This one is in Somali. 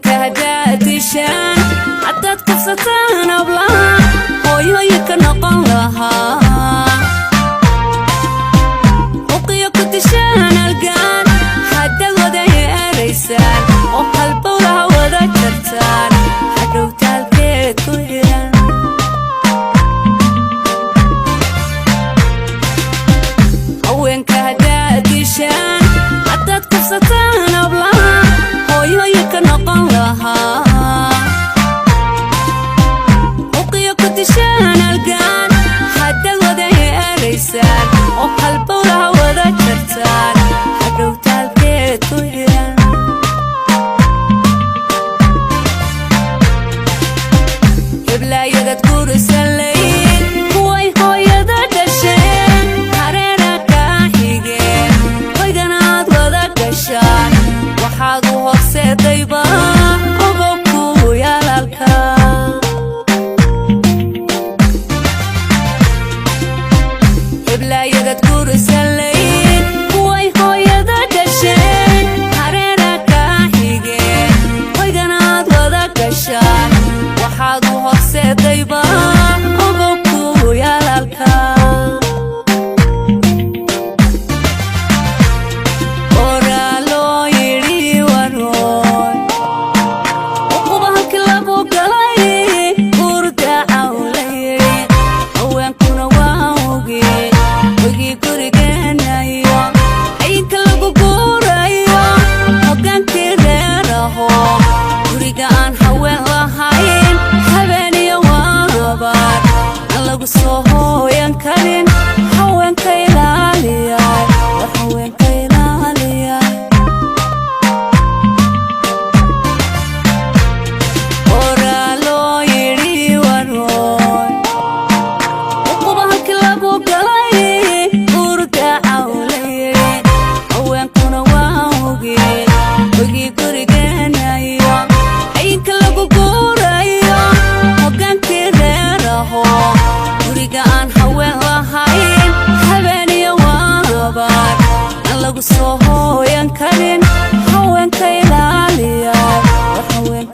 Haweenka haddaad dishaan, haddaad kufsataan hablaha, hooyooyinka noqon lahaa, uqiyo ku dishaan algaan, haddaad wada yeeraysaan oo halbowlaha wada jartaan, hadhowta halkeed ku xiran? Haweenka haddaad dishaan, haddaad kufsataan hablaha, hooyooyinka noqon lahaa, uqiyo ku dishaan algaan, haddaad wada yeeraysaan oo halbowlaha wada jartaan, hadhowta halkeed ku xiran? Heblaayadad gurisanlayn, kuway hooyada dhasheen hareera kaa xigeen, hoyganaad wada gashaan, waxaad u horseedayba ogow ku yaalalka. Heblaayadad gurisanlayn, kuway hooyada dhasheen hareera kaa xigeen, hoyganaad wada gashaan, waxaad u horseedayba ogow ku yaalalka. Horaa loo yidhi waroy, uquba halkii lagu galay gurdacaw la yidhi, haweenkuna waa oge wegii gurigeenayo, ayinka lagu guurayo, hogaankii reeraho. Guriga aan haween lahayn, habeeniyo waabaar aan lagu soo hooyan karin. Haweenka ilaaliya, war haweenka ilaaliya. Horaa loo yidhi waroy, uquba halkii lagu galay gurdacaw la yidhi, haweenkuna waa oge wegii gurigeenayo, ayinka lagu guurayo, hogaankii reeraho. Guriga aan haween lahayn, habeeniyo waabaar aan lagu soo hooyan karin. Haweenka ilaaliya, war haweenka.